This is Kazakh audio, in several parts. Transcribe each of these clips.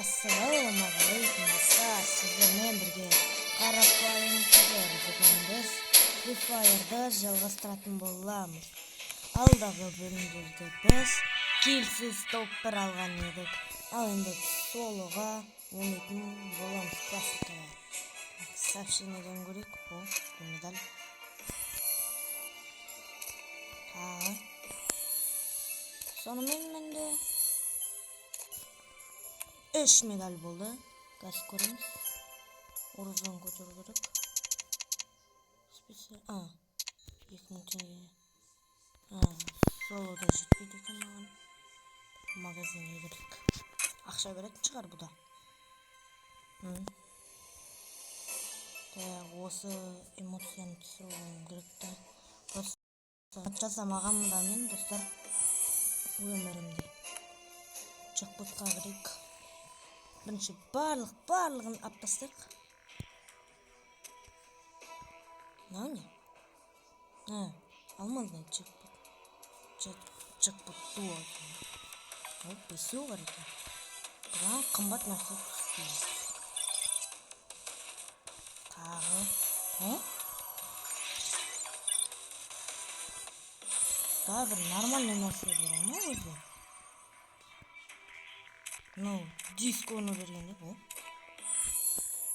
Ассалаумағалейкум, достар! Сіздермен бірге Қарапайым Қадыр. Бүгін біз Free Fire'ды жалғастыратын боламыз. Алдағы бөлімдерде біз килсіз топ 1 алған едік. Ал енді солоға ойнайтын боламыз, классикаға. Так, сообщениеден көрейік. О, бір медаль. Тағы. Сонымен менде үш медаль болды. Қазір көреміз. Уровень көтеру керек. А, 2000 теңге. А, солода жетпейді екен маған. Магазинге кірдік. Ақша беретін шығар бұ да. Так, осы эмоцияны түсіріп алуым керек та. Просто жасамағанмын да мен, достар, өмірімде. Джекпотқа кірейік. Бірінші барлығын алып тастайық. Мынау не? А, алмазный джекпот. Джекпот дуо екен. О, бесеу бар екен. Бірақ қымбат нәрсе түспейді. Тағы. О? Тағы бір нормальный нәрсе бере ма өзі? Ну, дисконы бергенде. О.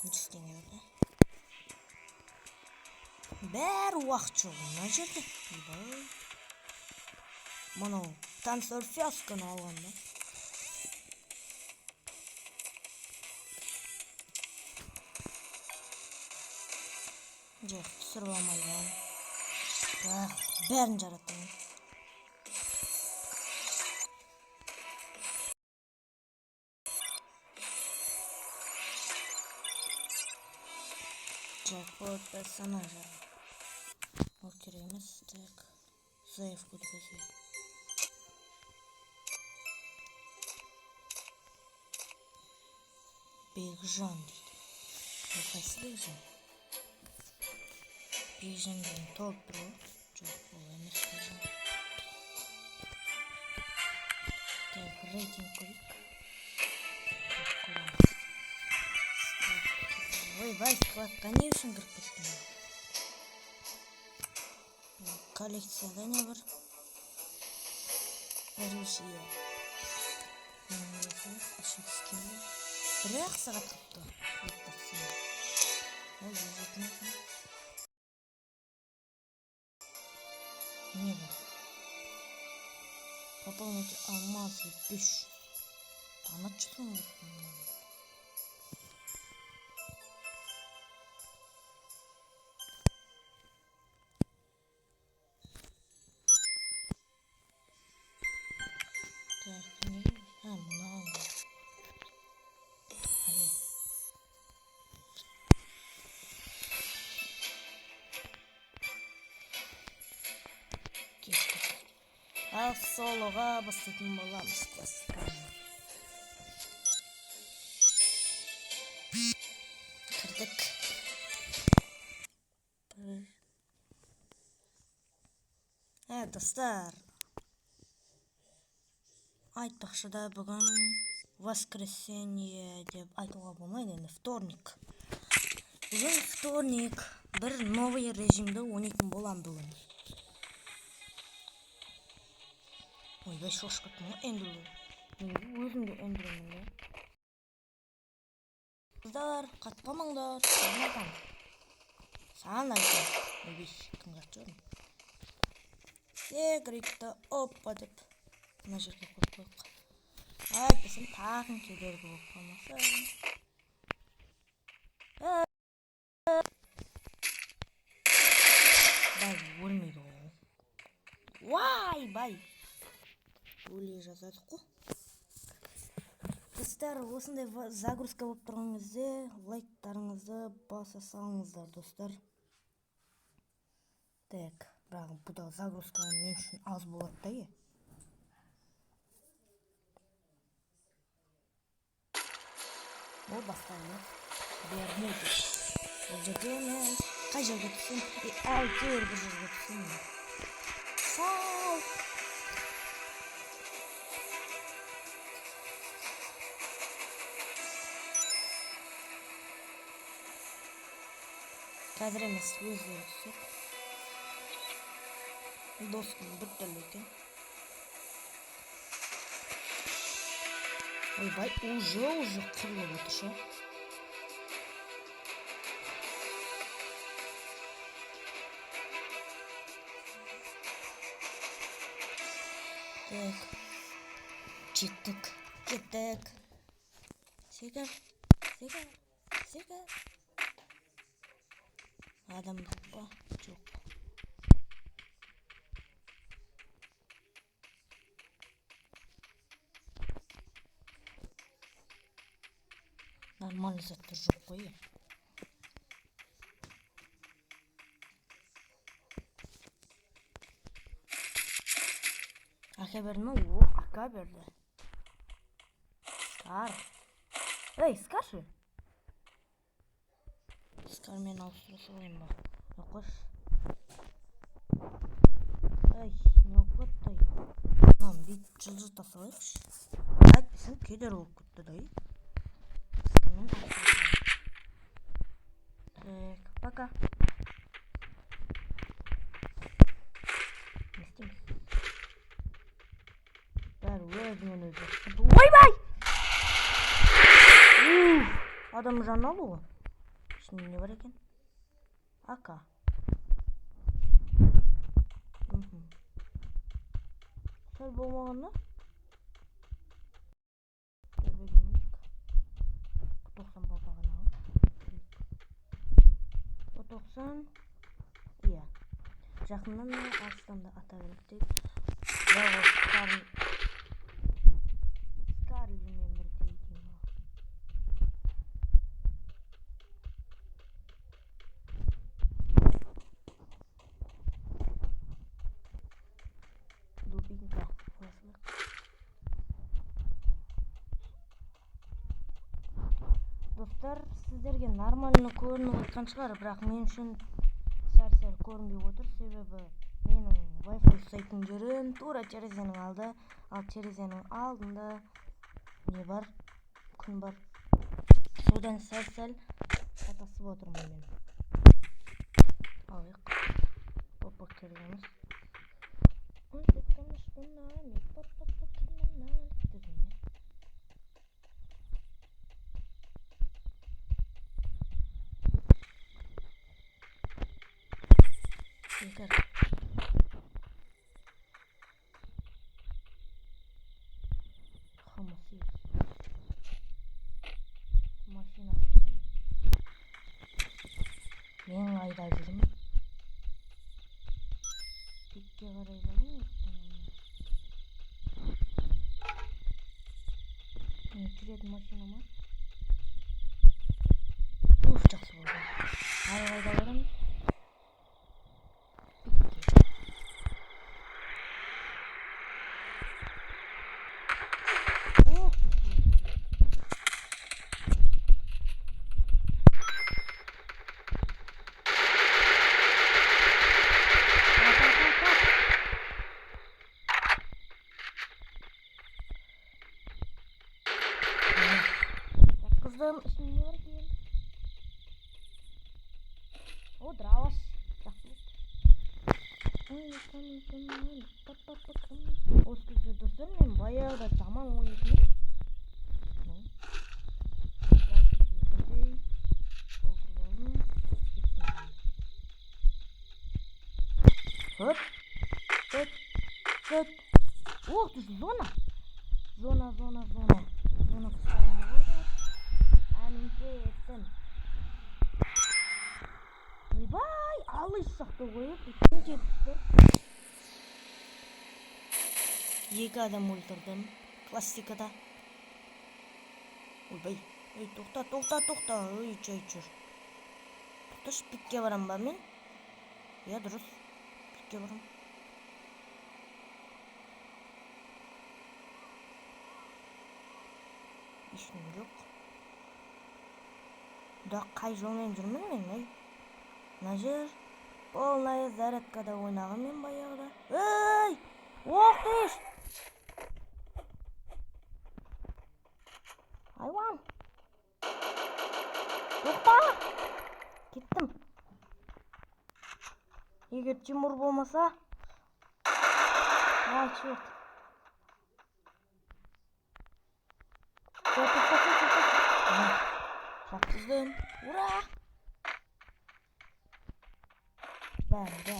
100 теңге берді. Бәрі уақыт жоқ мына жерде. Ойбай. Мынау танцор фиасконы алған да. Жоқ, түсіріп алмайды. Бірақ бәрін жаратайын. Джекпот персонажа. Ол керек емес. Так. Заявку друзей. Бекжан дейді. Ол қайсы Бекжан? Бекжан деген топ бір ғой. Жоқ, ол емес Бекжан. Так, рейтинг көрейік. Так, көреміз. Ойбай, складқа не үшін кіріп кеттім мен? Коллекцияда не бар? Оружие. Бір-ақ сағат қыпты. Ол 107 ме екен? Не бар? Пополнить алмазы 5. Донат жасауым керек мынаны. Так, не? А, мынаған ғой. Ае. Кеттік. Ал солоға бастайтын боламыз классиканы. Кірдік. Бір. Ә, достар. Айтпақшы да, бүгін воскресенье деп айтуға болмайды енді, вторник. Бүгін вторник. Бір новый режимді ойнайтын болам бүгін. Ойбай, шошып кеттім ғой, Эндрю. Мен өзім де Эндрюмін да. Қыздар, қатпамаңдар, саған айтамын. Саған айтамын. Ойбай, кімге атып жібердім? Секірейік та, опа деп. Мына жерге қойып қояйық. Әйтпесем тағы кедергі болып қалмаса. Бай, өлмейді ғой. Уай, бай. Өле жазадық қой. Достар, осындай загрузка болып тұрған кезде лайктарыңызды баса салыңыздар, достар. Так, бірақ бұл да загрузка мен үшін аз болады да, е. О, басталды. Бермейді. Бұл жерде мен қай жерге түссем, әйтеуір бір жерге түссем. Сау. Қазір емес, өздері түседі. Достым біртүрлі екен. Ойбай, уже қырылып отыр ше. Так, жеттік, кеттік. Секір, секір, секір. Адам жоқ па? Жоқ. Нормальный заттар жоқ қой, е. АК берді ме? О, АК берді. Скар. Ей, Скар ше? Скармен ауыстыра салайын ба? Жоқ, қойшы. Ай, не болып кетті? Мынаны бүйтіп жылжыта салайықшы. Әйтпесем кедергі болып кетті да. Скармен ауыстыра салайық. Так, пока. Не істейміз? Бәрі өзінен өзі. Ойбай! Уф, адам жанын алу ғой. Ішінде не бар екен? АК. Сәл болмағанда төбеге мінейік. 90 бағана. 90, иә. Жақыннан да, алыстан да ата береді дейді. Бірақ ол Скарлимен бірдей деймін ғой. Дубинка ала салайық. Достар, сіздерге нормально көрініп отқан шығар, бірақ мен үшін сәл-сәл көрінбей отыр, себебі менің Wi-Fi ұстайтын жерім тура терезенің алды, ал терезенің алдында не бар? Күн бар. Содан сәл-сәл шатасып отырмын мен. Алайық. Опа, керек емес. Он жеткен деген не? Секір. Хамас. Машина бар ма? Мен қайда жүрмін? Пикке қарай бару керек. Не жүретін машина ма? Уф, жақсы болды. Ары қайда барамыз? Пикке. Ох, ты. Ат, ат, ат, ат. Жатқыздым, ішінде не бар екен? О, дробаш. Жақсы болды. Осы кезде, достар, мен баяғыда жаман ойнайтын едім. Ну, бірдей толтырып алдым. Кеттім енді. Хоп, хоп, хоп. Ох ты ж, зона! Зона, зона, зона. Зона қысқарған ғой. Ә, мен кеттім. Ойбай, алыс жақта ғой, прикинь, жетіп. Екі адам өлтірдім. Классикада. Ойбай, ей, тоқта, тоқта, тоқта. Ой, жай жүр. Тоқташы, пикке барам ба мен? Иә, дұрыс. Пикке барам. Ешкім жоқ. Да, қай жолмен жүрмін мен, ей? Мына жер полная зарядкада ойнаған мен баяғыда. Ей! Ох ты ж! Айуан! Тоқта! Кеттім. Егер Тимур болмаса. А, черт. Жатқыздым. Ура! Бәрі, бәрі.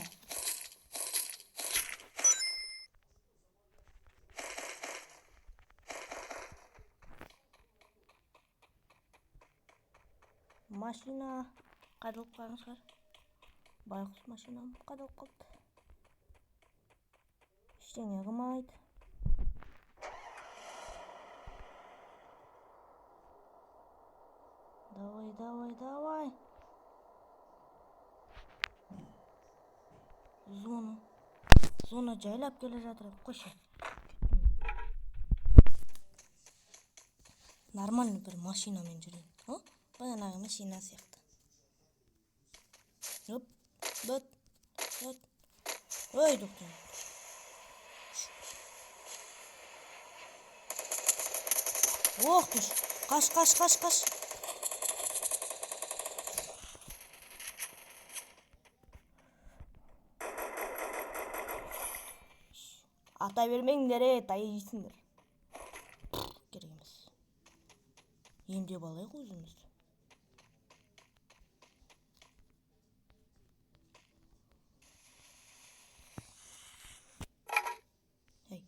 Машина қадалып қалған шығар. Байғұс машинам қадалып қалды. Ештеңе қылмайды. Давай, давай, давай. Зона. Зона жайлап келе жатыр. Қойшы. Нормально бір машинамен жүрейін. О, бағанағы машина сияқты. Оп, бөт, бөт. Ой, тоқта. Ох ты ж. Қаш, қаш, қаш, қаш. Ата бермеңдер, е, тайсыңдар. Керек емес. Емдеп алайық өзімізді. Ей.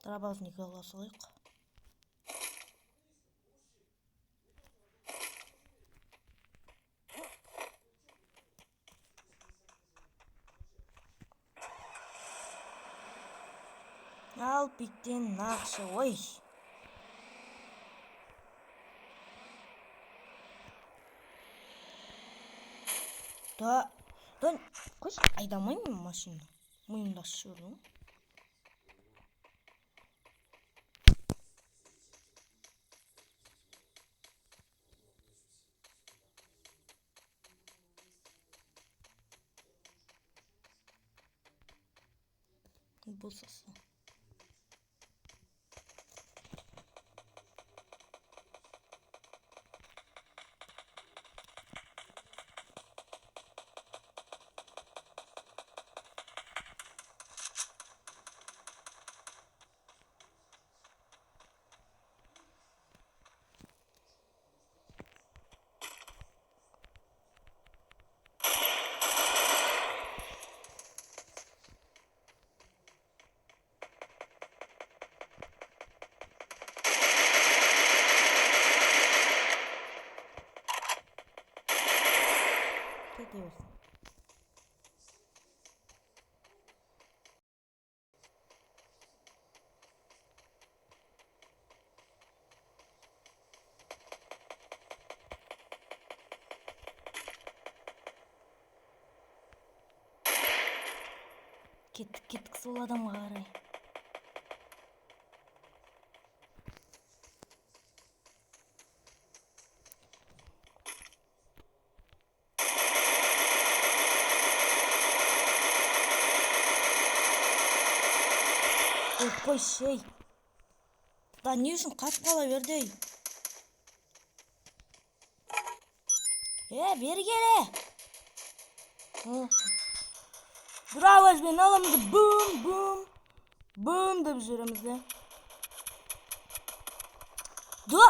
Дробовник ала салайық. Ал биттен нақшы, ой. Да, да, қойшы, айдамаймын мен машина. Миымды ашып жіберді ғой. Босаса. Кете берсін. Кеттік, кеттік сол адамға қарай. Ой, қойшы, ей. Да не үшін қашып қала берді, ей? Е, бері келе. Дробашпен аламыз да бум, бум, бум деп жүреміз де. Да!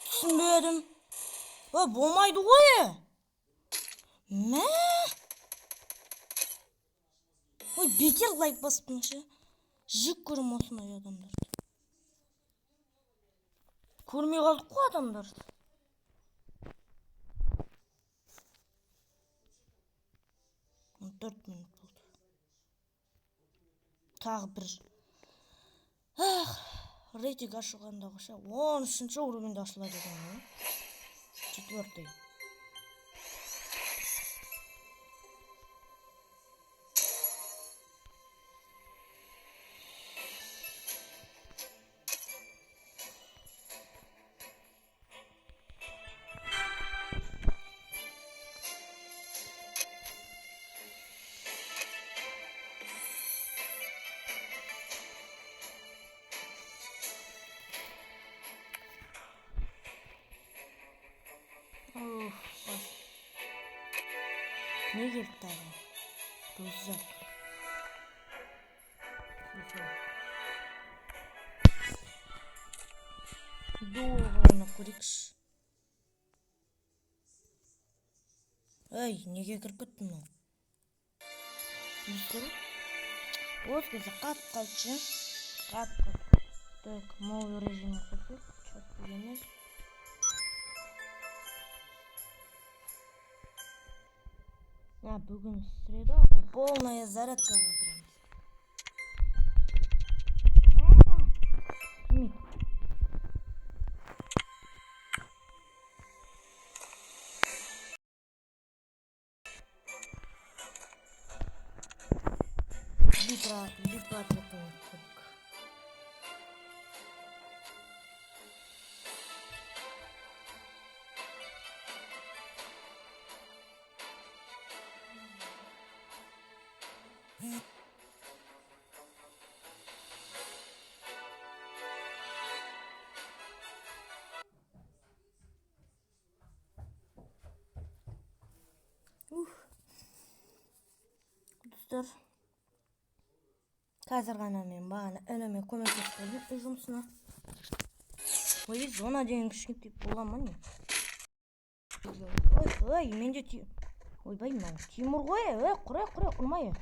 Түсінбедім. Ой, болмайды ғой. Мә? Ой, бекер лайк басыппын ше. Жек көремін осындай адамдарды. Көрмей қалдық қой адамдарды. 14 минут болды. Тағы бір. Ах, рейтинг ашылғанда ше, 13-ші уровеньде ашылады екен ғой. Четвертый. Не келді тағы? Рюкзак. Сосын. Дуоға ойнап көрейікші. Ей, неге кіріп кетті мынау? Не істеді? Осы кезде қатып қалды ше. Қатып қалды. Так, новый режим қосайық. Чат емес. А, бүгін среда ғой. Полная зарядкаға кіреміз. Кім? Битва, битва отряд ойнап көрейік. Ух. Достар, қазір ғана мен бағана ініме көмектесіп қойдым үй жұмысына. Ой, зона деген кішкентай бола ма, не? Ой, ой, менде ойбай, мынау Тимур ғой. Ей, құра, құра, ұрмай.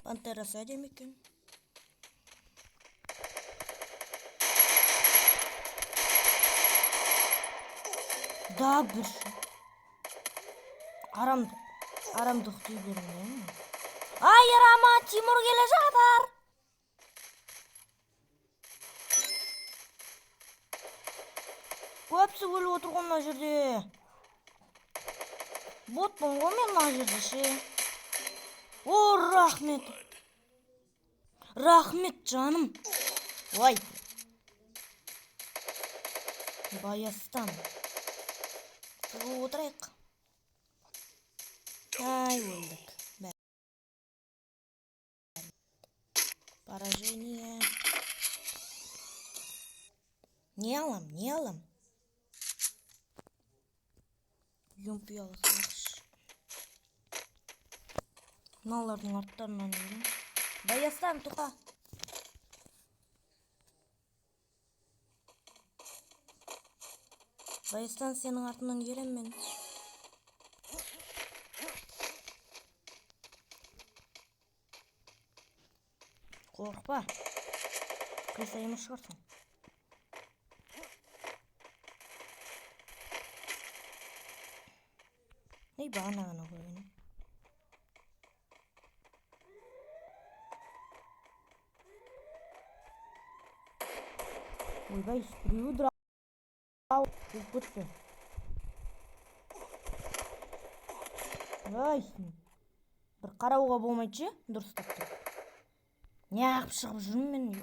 Пантерасы әдемі екен. Да бір арамдық, арамдық дей бермеймін. Ай, Рама, Тимур келе жатыр. Көпсі өліп отыр ғой мына жерде. Ботпын ғой мен мына жерде ше. О, рахмет. Рахмет, жаным. Ой. Баястан. Тығылып отырайық. Ай, өлдік. Поражение. Не алам, не алам? Юмпи ала салайықшы. Мыналардың арттарынан жүрмін. Баястан, тоқта. Баястан, сенің артыңнан ерем мен. Қорықпа. Қисайма шығарсың. Ей, бағана ғана қойған. Ойбай, біреуі қуып кетті. Ай, бір қарауға болмайды ше, дұрыстап тұрып. Неғып шығып жүрмін мен?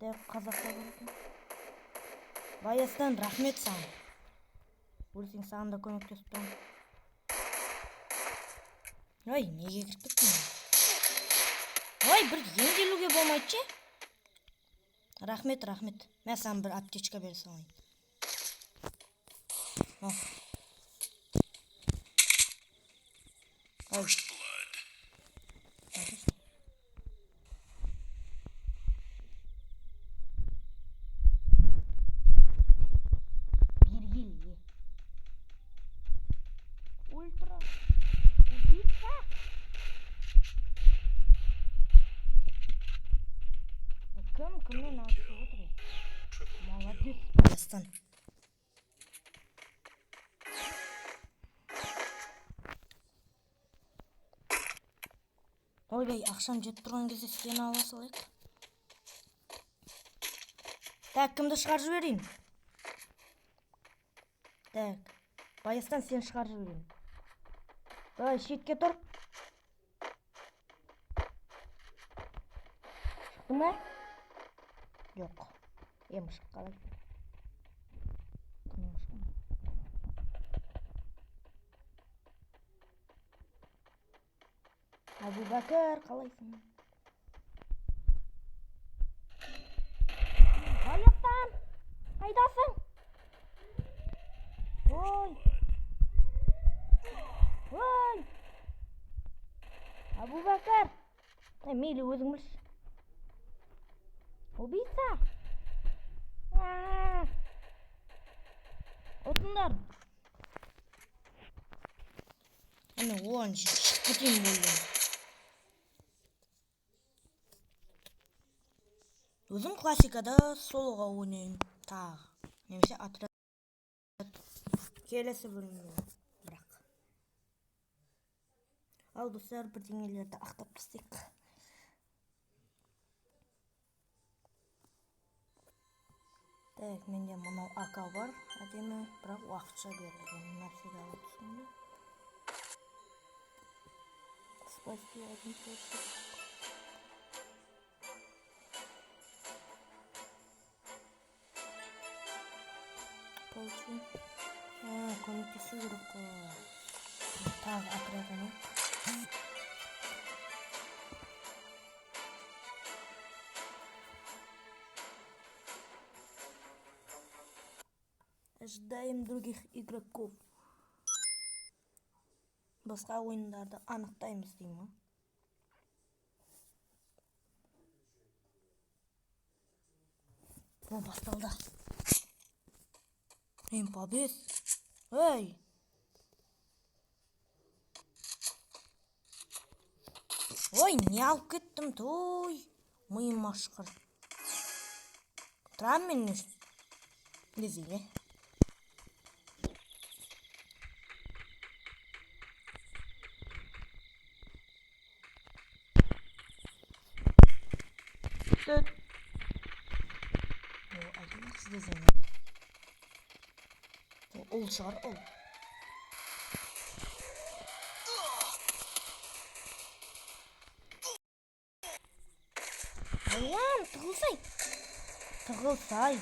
Так, қазақта бар екен. Баястан, рахмет саған. Өлсең, саған да көмектесіп тұрамын. Ой, неге кіріп кеттім мен? Ой, бір емделуге болмайды ше. Рахмет, рахмет. Мен саған бір аптечка бере салайын. Ал. Ой. First blood. Бергеле. Ультра. Убийца. Да кім кіммен атысып отыр? Е? Triple kill. Молодец, Дастан. Ойбай, ақшам жетіп тұрған кезде сені ала салайық. Так, кімді шығарып жіберейін? Так, Баястан, сені шығарып жіберейін. Давай, шетке тұр. Шықты ма? Жоқ. Е, мышық қалай? Кімнің мышығы? Әбубәкір, қалайсың? Аяқтан! Қайдасың? Ой! Ой! Әбубәкір! Е, мейлі, өзің білші. Убийца! А! Ұтыңдар! Әне, оған шығып кетейін ойдан. Өзім классикада солоға ойнаймын тағы. Немесе отряд. Келесі бөлімде бірақ. Ал, достар, бірдеңелерді ақтап тастайық. Так, менде мынау АК бар, әдемі, бірақ уақытша берілген. Навсегда алып түсінді. Спасти один площадь. Получи. А, көмектесу керек қой. Тағы отряд ойнайық. Ожидаем других игроков. Басқа ойындарды анықтаймыз дей ма? О, басталды. М5. Ей! Ой, не алып кеттім, той. Миым ашқыр. Тұрамын мен не десей, Төрт. О, әдемі қыз десең. Ол шығар, ол. Аллам, тығылсай. Тығылсай.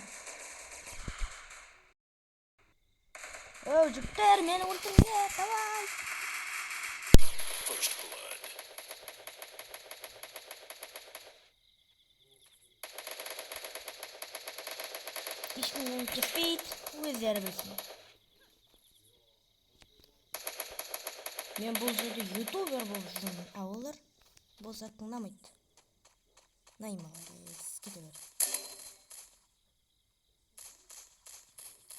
Оу, жігіттер, мені өлтіріңдер, давай. First blood. Ешкім мені кеспейді, өздері білсін. Мен бұл жерде ютубер болып жүрмін, а олар бұл зат ұнамайды. Най, молодец, кете бер.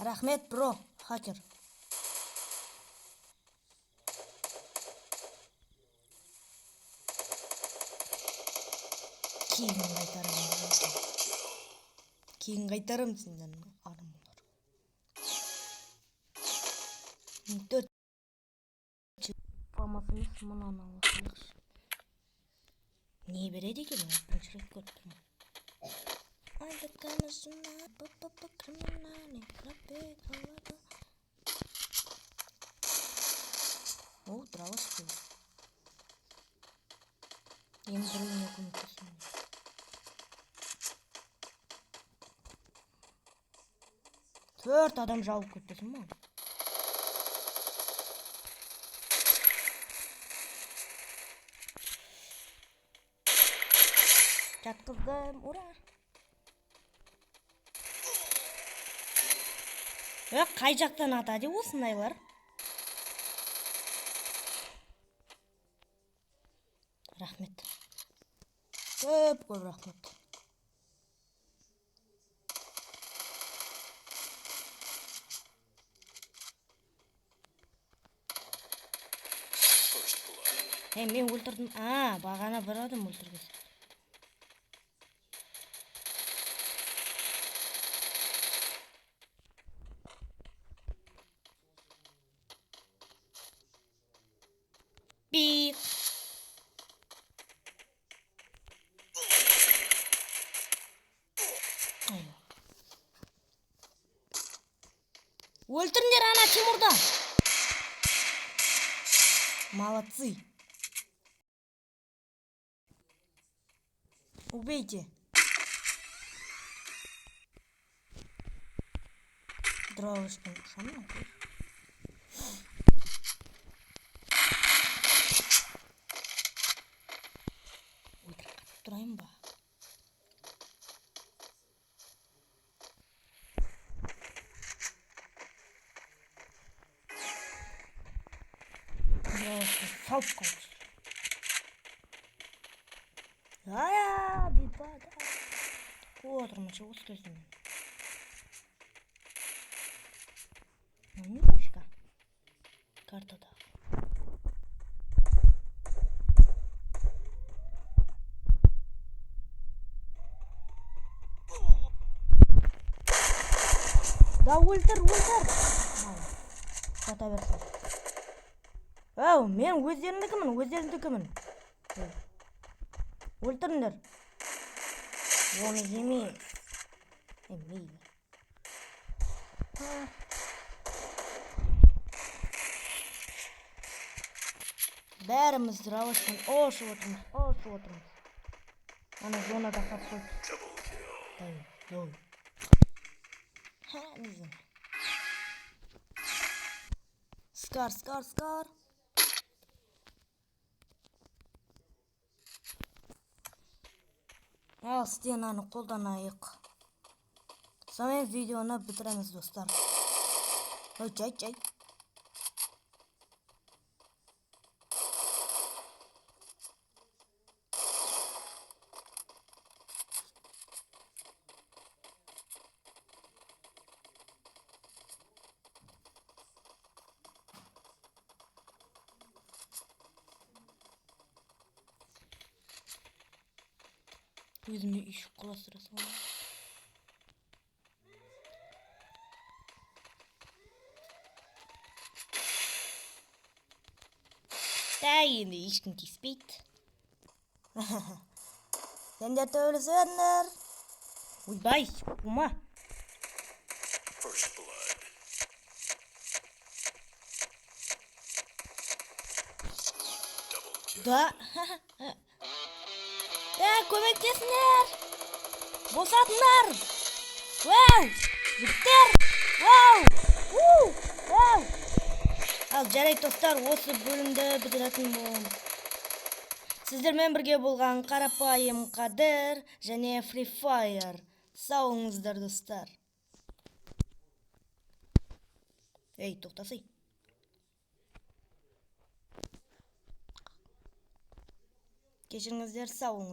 Рахмет, бро, хакер. Кейін қайтарамын. Double kill. Кейін қайтарамын сендердің армылар. Төрт фамасы емес, мынаны алсайықшы. Не береді екен ол? Бірінші рет көріп тұрмын. Ай, такая жена, п-п-п, криминальный, пропит, алада. О, дрова что ли? Енді біреуіне көмектесуім. Төрт адам жауып кетпесін ма? Жатқыздым, ура! Е, қай жақтан атады осындайлар? Рахмет. Көп көп рахмет. First blood. Е, мен өлтірдім. А, бағана бір адам өлтірген. Пик. Ай. Өлтіріңдер ана Тимурды. Молодцы. Убейте. Дровышпен ұшамын. Өтірік қатып тұрайын ба? Дровышпен салып қалды. Ая, бибада. Отырмын ше осы кезде мен. Немножко. Картада. Да өлтір, өлтір. Ал, жата берсін. Әу, мен өздерінікімін, өздерінікімін. Ей, өлтіріңдер. Оны емес. Е, мейлі. Ха. Бәріміз дровашпен ұшып отырмыз, ұшып отырмыз. Ана зонада қатысып. Double kill. Ей, жол. Ха, не. Скар, скар, скар. Ал стенаны қолданайық. Сонымен видеоны бітіреміз, достар. Ой, жай, жай. Өзіме үйшік құрастыра саламын. Да, енді ешкім тиіспейді. Сендер төбелесіңдер. Ойбай, қума. First blood. Double kill. Да. Ә, көмектесіңдер. Босатыңдар. Вау! Жігіттер! Вау! У! Вау! Ал жарайды, достар, осы бөлімді бітіретін боламын. Сіздермен бірге болған Қарапайым Қадір және Free Fire. Сау болыңыздар, достар. Ей, тоқтасай. Кешіріңіздер, сау болыңыз.